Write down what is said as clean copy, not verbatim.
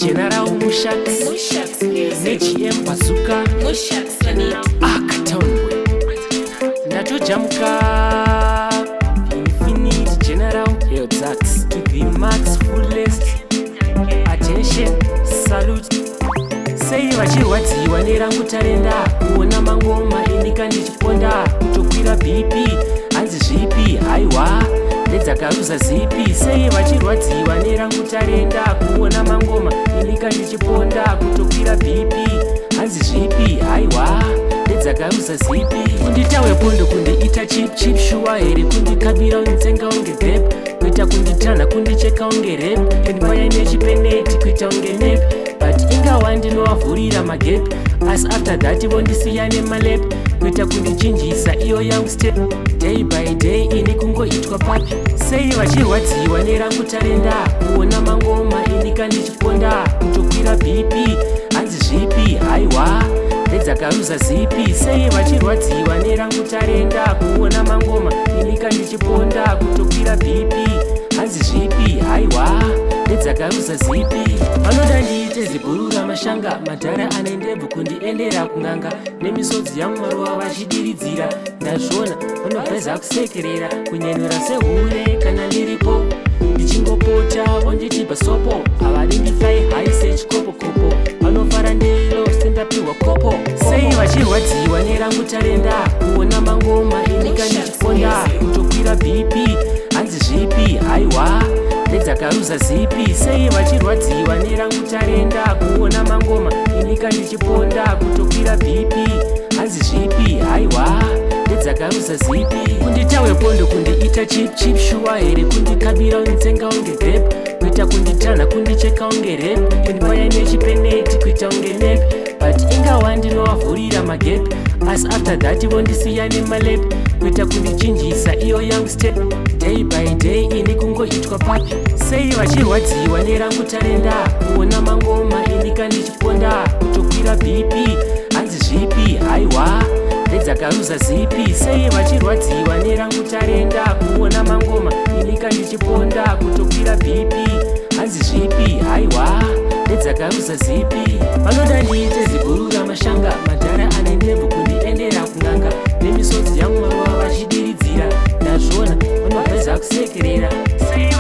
General Mushax. Mushax Music. NeGM Bazooka. Mushax on it. Akatown boy. Ndatojamuka. Infinite General. Yo, Zax. To the max fullest. Attention. Salute. Sei vachirwadziwa nerangu tarenda, kuona mangoma inika ndichiponda, kutokwira BP, hanzi zvipi? Haiwa, ndedzakaruza zipi? Sei vachirwadziwa nerangu tarenda, kuona mangoma inika ndichiponda, kutokwira BP, hanzi zvipi? Haiwa, ndedzakaruza zipi? Kunditawe pondo, kundiita chip chip, shuwa here? Kundikabira unitsenga unge grape, kuita kunditanha, kundicheka unge rap, kundibaya nechipeneti, kuita unge nap. But ingawa ndinovavhurira magap, asi after that vondisiya nemalap, kuita kundichinjisa iyo yangu step. Day by day ini kungoitwa papi. Sei vachirwadziwa nerangu tarenda, kuona mangoma inika ndichiponda, kutokwira BP, hanzi zvipi? Haiwa, ndedzakaruza zipi? Sei vachirwadziwa nerangu tarenda, kuona mangoma inika ndichiponda, kutokwira BP, hanzi zvipi? Haiwa, ndedzakaruza zipi? Vanoda ndiite zibhuru ramashanga, madhara ane ndebvu kundiendera kung'anga, nemisodzi yangu maruva vachidiridzira. Ndazvona, vanobveza kusekerera, kunyenura sehure kana ndiripo, ndichingopota vonditi basopo. Havadi ndifly high sechikopokopo, vanofara ndiro sendapiwa kopo. Sei vachirwadziwa nerangu tarenda, kuona mangoma inika ndichiponda, kutokwira BP, hanzi zvipi? Haiwa, ndedzakaruza zipi? Sei vachirwadziwa nerangu tarenda, kuona mangoma inika ndichiponda, kutokwira BP, hanzi zvipi? Haiwa, ndedzakaruza zipi? Kunditawe pondo, kundiita chip chip, shuwa here? Kundikabira unitsenga unge grape, kuita kunditanha, kundicheka unge rap, kundibaya nechipeneti, kuita unge nap. But ingawa ndinovavhurira magap, asi after that vondisiya nemalap, kuita kundichinjisa iyo yangu step. Day by day ini kungoitwa papi. Sei vachirwadziwa nerangu tarenda, kuona mangoma inika ndichiponda, kutokwira BP, hanzi zvipi? Haiwa, ndedzakaruza zipi? Sei vachirwadziwa nerangu tarenda, kuona mangoma inika ndichiponda, kutokwira BP, hanzi zvipi? Haiwa, ndedzakaruza zipi? Vanoda ndiite zibhuru ramashanga, madhara ane ndebvu kundiendera kung'anga, nemisodzi yangu maruva vachidiridzira. Ndazvona, vanobveza kusekerera. Sei